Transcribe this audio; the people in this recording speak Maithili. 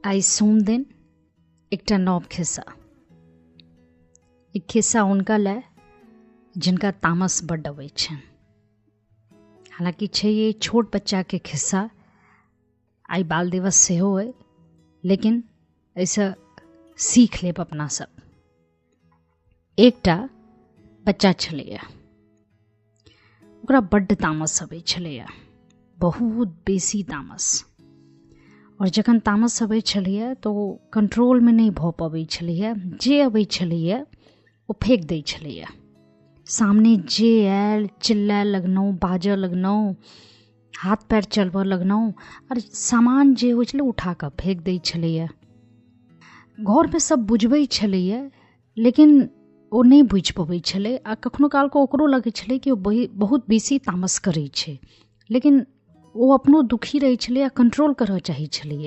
आइ सोम दिन एकटा नव खिस्सा। ई खिस्सा हुनका लए जिनका तामस बड्ड अबै छनि। हालाँकि छै ई छोट बच्चाके खिस्सा, आइ बाल दिवस सेहो अइ, लेकिन एहिसँ सीख लेब अपना सब। एकटा बच्चा छलैए, ओकरा बड्ड तामस अबै छलैए, बहुत बेसी तामस। आओर जखन तामस अबै छलैए तऽ ओ कंट्रोलमे नहि भऽ पबै छलैए, जे अबै छलैए ओ फेक दै छलैए। सामने जे आयल चिल्लाए लगलहुँ, बाजऽ लगलहुँ, हाथ पैर चलबऽ लगलहुँ, आओर सामान जे होइ छलै उठा कऽ फेक दै छलैए। घरमे सब बुझबै छलैए, लेकिन ओ नहि बुझि पबै छलै। आ कखनो कालके ओकरो लगै छलै कि ओ बहुत बेसी तामस करै छै, लेकिन ओ अपनो दुखी रहै छलै आ कंट्रोल करऽ चाहै छलैए।